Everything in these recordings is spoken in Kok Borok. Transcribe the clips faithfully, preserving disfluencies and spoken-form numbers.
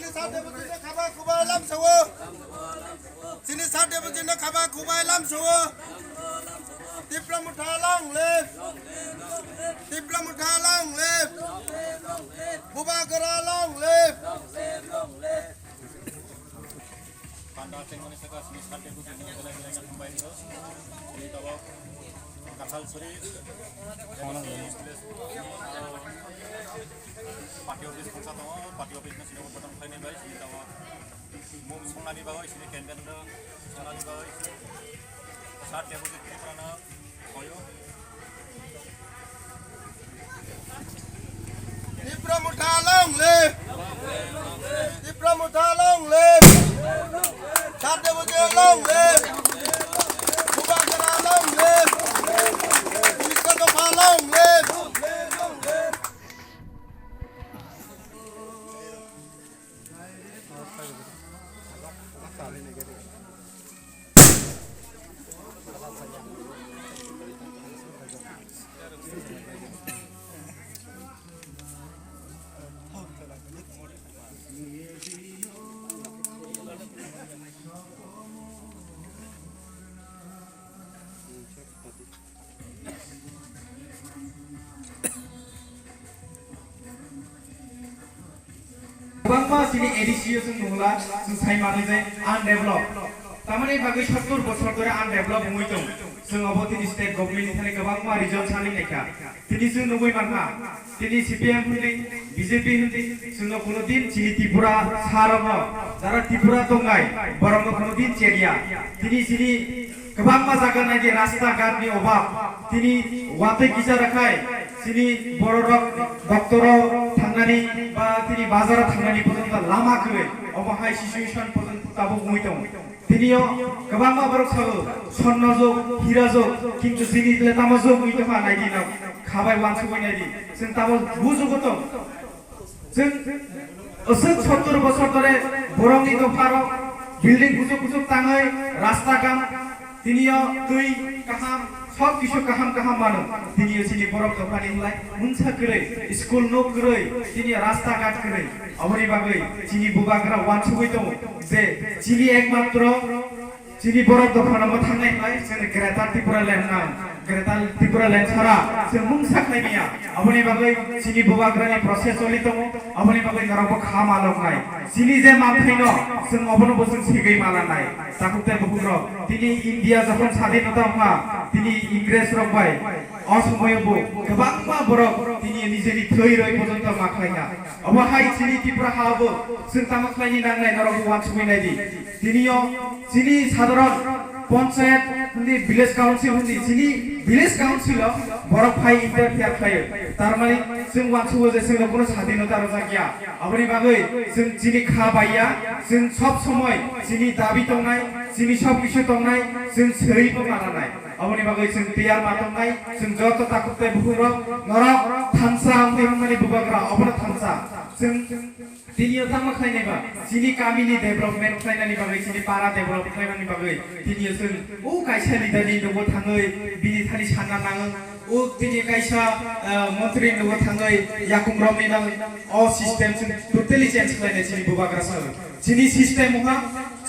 Sade bujino khaba khubai lamsao. Chini sade bujino khaba khubai lamsao. Tipra Motha long live. Tipra Motha long live. Bubagra long live. Panda chengmani saka sini sade bujino belai belai kha hambai ro. Ini tabok Kathal Sori. Party office khungsa tongo, party office no sini upadang khlainai bai, sini tabok mung songnani bagwi, sini candle no songnani bagwi, sir Deputy Tripura no hoyo. Tipra Motha long live! Tipra Motha long live! Sir Deputy long live! Bubagra long live! Bubagra long live! Kwbangma chini A D C o chwng nungla, chwng sai manwi je undevelop. Tamani bagwi sottor bosor dhore undevelop wngwi tong. Chwng obo tini state government ni thani kwbangma region sani naikha. Tini chwng nugwi mankha, tini C P M hwnwi, B J P hwnwi, chwngno kuno din chini Tripura sarokno, jara Tripura tongnai, borokno kuno din cheriya. Tini chini kwbangma jaga naidi rasta ghat ni obab, tini watwi kisa rakhai, chini bororok doctor o thangnani ba tini bazar o thangnani porjonto lama kwrwi, obo hai situation porjonto tabuk wngwi tongo. Tini o kwbangma borok sago, sonnojok, hirajok, kintu chini le tamajok wngwi tongkha naidi no khabai wansugwi naidi. Chwng tamo bujugo tong. Chwng aswk sottor bosor dhore borokni dopharo building kuchuk kuchuk tangwi rasta gam tini o twi kaham sob kisu kaham kaham mano. Tini o chini borok dophani hinlai mungsa kwrwi, school no kwrwi, tini o rasta ghat kwrwi. Aboni bagwi chini bubagra wansugwi tongo je chini ekmatro chini borok dophano mwthangnai hinlai chwng Greater Tripura Land nang. Greater Tripura Land sara chwng mungsa khlai maya. Aboni bagwi chini bubagrani process choli tongo. Aboni bagwi norokbo kha maloknai. Chini je manthaino chwng obono bo chwng sigwi malanai. Takhuk tei bukhukrok tini India jokhon sadinota wngkha, tini Ingresrok bai o somoio bo kwbangma borok tini nijeni thwi rwi porjonto ma khlaikha. Obo hai chini Tripura ha bo chwng tamo khlaini nangnai norokbo wansugwi naidi. Tini o chini sadharon panchayat hwnwi village council hwnwi chini village council o borok phai interfere khlaio. Tar mani chwng wansugo je chwngno kuno sadinota rwjakya. Aboni bagwi chwng chini kha baiya, chwng sob somoi chini dabi tongnai, chini sob kisu tongnai, chwng swibo mananai. Aboni bagwi chwng tiyar ma tongnai, chwng joto takhuk tei bukhukrok norok thansa wngwi wngmani bubagra obono thansa. Chwng Tini o tangma khlainai ba, chini kami ni development khlainani bagwi, chini para develop khlainani bagwi, tini o chwng o kaisa leader ni nogo thangwi bini thani sanna nango, o tini kaisa, ah, montri ni nogo thangwi yakung romwi nang, o system chwng totally change khlainai chini bubagra salo. Chini system wngkha,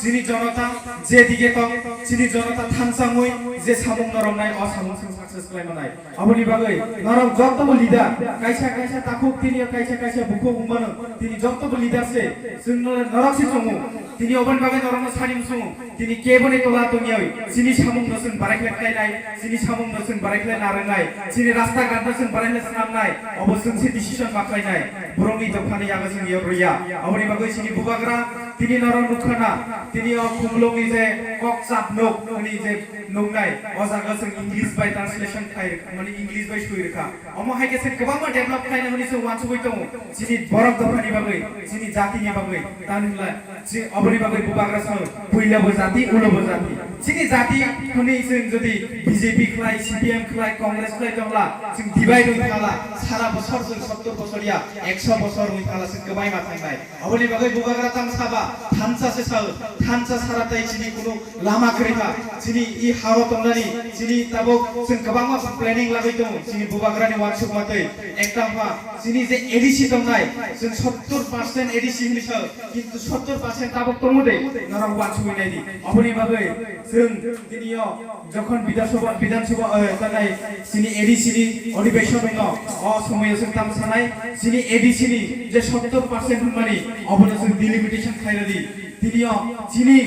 chini jonota je dige tong, chini jonota thansa wngwi je samung no romnai, o samung chwng success khlai manai. Aboni bagwi norok jotobo leader, kaisa kaisa takhuk tini kaisa kaisa bukhuk wngmano, tini jotobo leader se chwng no-, norok se chongo. Tini oboni bagwi norokno sani muchungo. Tini keboni tola tongwi chini samungno chwng barai khlai khlainai, chini samungno chwng barai khlai narwngnai, chini rasta ghatno chwng barai khlai swnamnai, obo chwng se decision ma khlainai. Borokni dophani yago chwng yor rwya. Aboni bagwi chini bubagra tini norok nukha na, tini o khumulungni je kok chap nuk hwnwi je nuknai, o jaga chwng English bai translation khai rwkha, mane English bai swi rwkha. Omo hai khe se kwbangma develop khlaina hwnwi se uansugwi tongo. Chini borok dophani bagwi, chini jatini bagwi, tamni hwnla, chi-, oboni bagwi bubagra sao, puila bo jati, ulo bo jati. Chini jati hwnwi chwng jodi B J P khlai, C P M khlai, Congress khlai tongla, chwng divide wngwi thala, sara bosor chwng sottor bosor ya, ekso bosor wngwi thala, chwng kwbai ma thangnai. Aboni bagwi bubagra tang saba, thansa se sao, thansa sara tai chini kuno lama kwrwi kha. Chini i hao tongnani, chini tabuk chwng kwbangma planning lagwi tongo, chini bubagrani uansukma twi. Ekta wngkha, chini je A D C tongnai, chwng sottor percent A D C hinwi sao, kintu sottor percent tabuk tongo de, norok uansugwi nai di. Oboni bagwi chwng tini o jokhon Bidhan Sabha, Bidhan Sabha, eh, tanai chini A D C ni odhibeshon no, o somoyo chwng tamo sanai, chini A D C ni je sottor percent hwnmani, obono chwng delimitation khlai rwdi. Tini o chini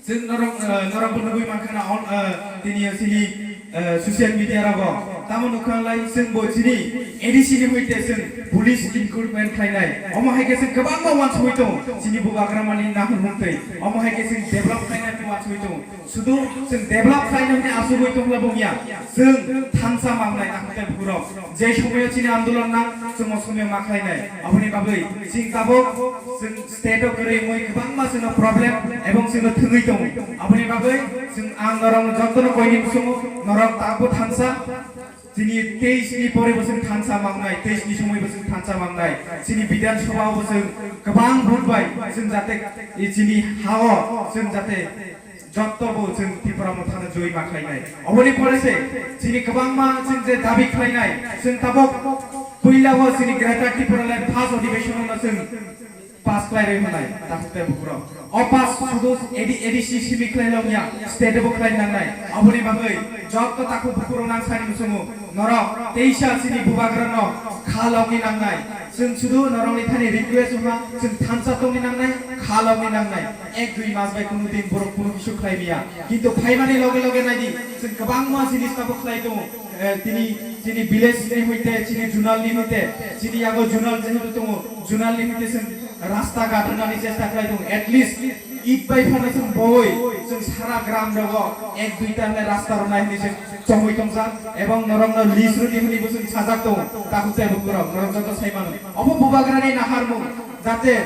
chwng norok, eh, norok bo nugwi mankha na, on, eh, tini o chini, eh, social media rogo. Tamo nukha lai chwng bo chini A D C ni hoite chwng police recruitment khlainai. Omo hai khe chwng kwbangma uansugwi tongo. Chini bubagra mani nahur hwntwi. Omo hai khe chwng develop khlainai uansugwi tongo. Sudu chwng develop khlainani asugwi tongla bongya. Chwng thansa mangnai nakhwte bukurok. Je somoyo chini andolon nang, chwng o somoyo ma khlainai. Aboni bagwi chwng tabuk chwng state o kwrwi wngwi kwbangma chwngno problem ebong chwngno thwngwi tongo. Aboni bagwi chwng ang norok jotono koini musungo norok tabuk thansa. Chini teis ni pore bo chwng thansa mangnai, teis ni somoi bo chwng thansa mangnai. Chini Bidhan Sabha o bo chwng kwbang vote bai chwng jate, i chini ha o chwng jate jotto bo chwng Tipra Motha no joi ma khlainai. Oboni pore se chini kwbangma chwng je dabi khlainai, chwng tabuk puila o chini Greater Tipraland first odhibeshon no chwng pass khlai rwi hwnai, takhuk tei bukurok. O pass sudu A D, A D C simi khlai long ya, state bo khlai nangnai. Aboni bagwi jotto takhuk bukurok nang sani musungo, norok teisa chini bubagra no kha logni nangnai. Chwng sudu norokni thani request wngkha, chwng thansa tongni nangnai, kha logni nangnai. Ek dui mas bai kunu din borok kunu kisu khlai miya. Kintu phaimani loge loge naidi, chwng kwbangma jinis tabuk khlai tongo. Eh, tini, chini village ni hoite, chini zonal ni hoite, chini yago zonal jehetu tongo, zonal ni hoite chwng rasta ghat rwnani chesta khlai tongo. At least it bai phano chwng boi, chwng sara gram rogo ek duita hwnwi rasta rwnai hwnwi chwng chongwi tongjak, ebong norokno list rwdi hwnwi bo chwng sajak tongo, takhuk tei bukurok, norok joto sai mano. Obo bubagrani naharmung, jate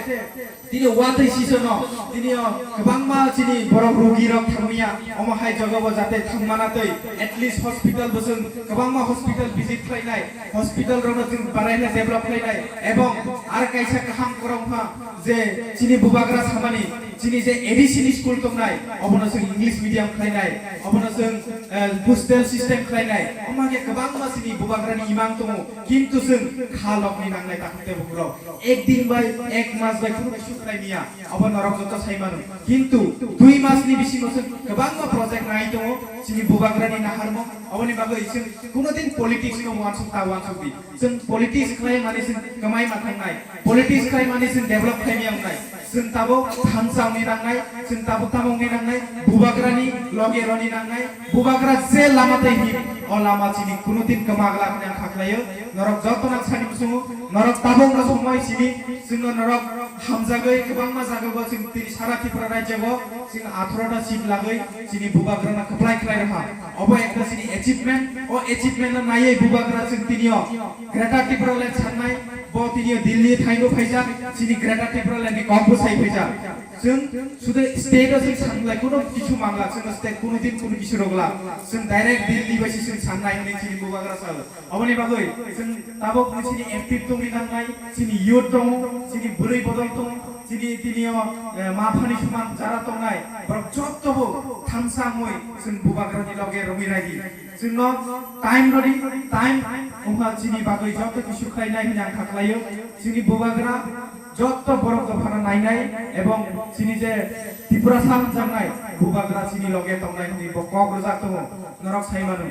tini watwi sisono, tini o kwbangma chini borok rugi rok thangmaya, omo hai jagao jate thangmana tei at least hospital bo chwng kwbangma hospital visit khlainai, hospital rokno chwng baraina develop khlainai, ebong ar kaisa kaham kwrwngma je chini bubagra samani, chini je A D C ni school tongnai, obono chwng English medium khlainai, obono chwng, eh, hostel system khlainai, omo hai kwbangma chini bubagrani imang tongo, kintu chwng kha logni nangnai takhuk tei bukurok. Ek din bai, ek mas bai kunu kisu khlai miya, abo norok joto sai mano. Kintu dui mas ni bisingo chwng kwbangma project nai tongo, chini bubagrani naharmung, aboni bagwi chwng kuno din politics no uansuk ta uansuk di. Chwng politics khlai mani chwng kwmai ma thangnai, politics khlai mani chwng develop khlai miya wngnai. Chwng tabuk thansa wngni nangnai, chwng tabuk tamo wngni nangnai, bubagrani loge roni nangnai, bubagra je lama tei him, o lama chini kunu din kwma glak hwnwi ang kha khlaio. Norok joto nang sani musungo, norok tabuk no somoi sini, chwngno norok hamjagwi kwbangma jagao chwng tini sara Tripura rajyo o chwng atharoh ta seat lagwi chini bubagrano kwplai khlai rwkha. Obo ekta chini achievement, o achievement no naiwi bubagra chwng tini o Greater Tipraland sanai, bo tini o Delhi thaibo phaijak, chini Greater Tipraland ni kok bwsai phaijak. Chwng sudu state o chwng sanlai, kuno kisu mangla, chwng state kuno din kuno kisu rogla, chwng direct Delhi bai se chwng sannai hwnwi chini bubagra sao. Aboni bagwi chwng tabuk chini M P tongwi nangnai, chini youth tongo, chini bwrwi bodol tongo, chini tini o, eh, ma phani suman jara tongnai, borok jotto bo thansa wngwi chwng bubagrani loge romwi raidi. Chwngno time rodi, time wngkha chini bagwi joto kisu khlainai hwnwi ang kha khlaio. Chini bubagra joto borok dophano nainai ebong chini je Tiprasa hwnjaknai bubagra chini loge tongnai hwnwi bo kok rwjak tongo, norok sai mano.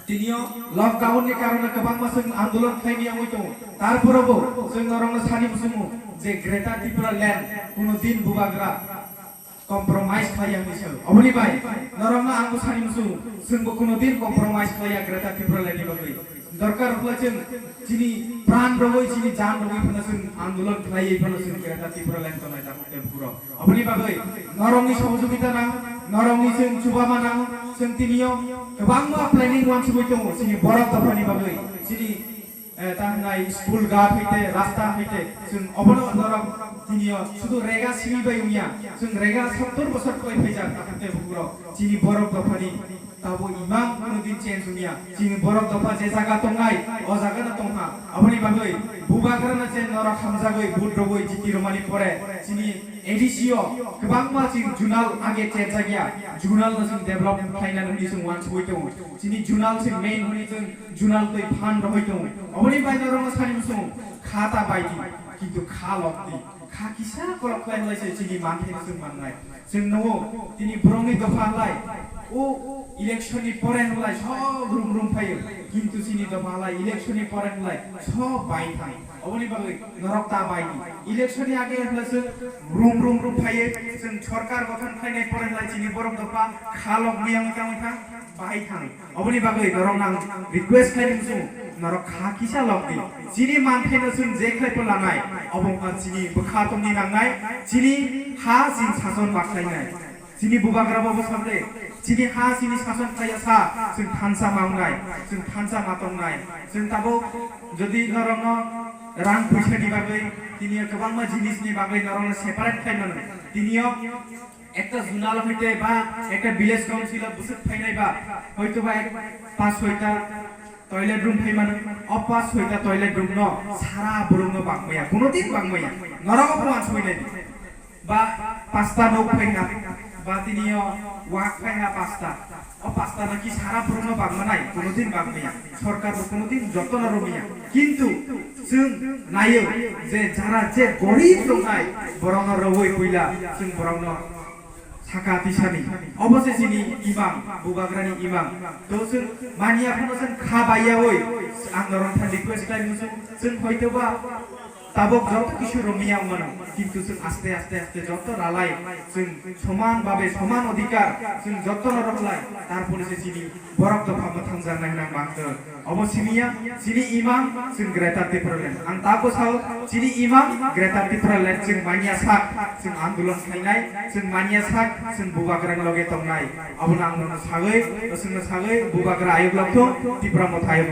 Tinio lockdown ni karone kwbangma chwng andolon khlaimani wngwi tongo, tarpore bo chwng norokno sani muchungo je Greater Tipraland kuno din bubagra compromise khlaiya hwnwi sao. Oboni bai norokno ang bo sani muchungo, chwng bo kuno din compromise khlaiya Greater Tipraland ni bagwi. Dorkar wngkha chwng chini pran rogwi, chini jan rogwi phano chwng andolon khlaiwi phano chwng Greater Tipraland tongnai tabuk tei bukurok. Aboni bagwi norokni sohojogita nang, norokni chwng chubama nang, chwng tinio kwbangma planning wansugwi tongo chini borok dophani bagwi, chini, eh, ta hwnai school ghat hoite, rasta hoite, chwng obono norok tinio sudu rega simi bai wngya, chwng rega sottor bosor kwlai phaijak tabuk tei bukurok chini borok dophani Tabo imang kuno din change wngya. Chini borok dopha je jaga tongnai, o jaga no tongha. Aboni bagwi bubagra no je norok hamjagwi vote rogwi jiti romani pore chini A D C o kwbangma chini zonal age change jakya. Zonal no chwng develop khlainani hwnwi chwng wansugwi tongo. Chini zonal se main hwnwi chwng zonal twi phan rohoi tongo. Aboni bai norok no sani muchungo kha ta bai di, kintu kha lok di. Kha kisa kolok khlai lai se chini manthai no chwng mannai. Chwng nungo tini borokni dopha lai. O election ni pore hwnlai sob rum rum phaio. Kintu chini dopha lai election ni pore hwnlai sob bai thang. Oboni bagwi norok ta bai di. Election ni age hwnlai chwng rum rum rum phaio. Chwng sorkar gothon khlainai pore hwnlai chini borok dopha kha lok miyang tang thang bai thang. Oboni bagwi norok nang request khlai nung chwng norok kha kisa lok di. Chini manthai no chwng je khlai pho lanai. Obo wngkha chini bwkha tongni nangnai. Chini ha chini sason bakhlainai. Chini bubagra bo bwsakle chini ha chini sason khlaiya sa chwng thansa ma wngnai, chwng thansa ma tongnai. Chwng tabuk jodi norokno rang puisa ni bagwi tini kwbangma jinis ni bagwi norokno separate khai mano. Tini o ekta zonal hoite ba ekta village council o bwswk phainai ba hoito ba ek pas soita toilet room phai mano. O pas soita toilet room no sara borok no bangmaya, kuno din bangmaya. Norok bo wansoi nai di. Ba pasta nok phaiha, ba tini o wak phaiha pasta. O pasta no ki sara borok no bangma nai, kuno din bangmaya. Sorkar bo kuno din joto no romaya. Kintu chwng nayo je jara je gorib tongnai borok no rogwi puila chwng borok no saka tisani. Obo se chini imang, bubagrani imang. To chwng manya phano chwng kha baiyawi ang norok than request khlai muchung. Chwng hoito ba tabuk joto kisu romia wngmano, kintu chwng aste aste aste joto ralai chwng soman babe soman odhikar chwng joto no roklai, tarpore se chini borok dopha mwthangjaknai hwnwi ang bangkha. Obo simiya chini imang chwng Greater Tipraland. Ang tabuk sao chini imang Greater Tipraland chwng manya sak chwng andolon khlainai, chwng manya sak chwng bubagrani loge tongnai. Abono ang nono sagwi, chwngno sagwi bubagra ayuk lokthung, Tipra Motha ayuk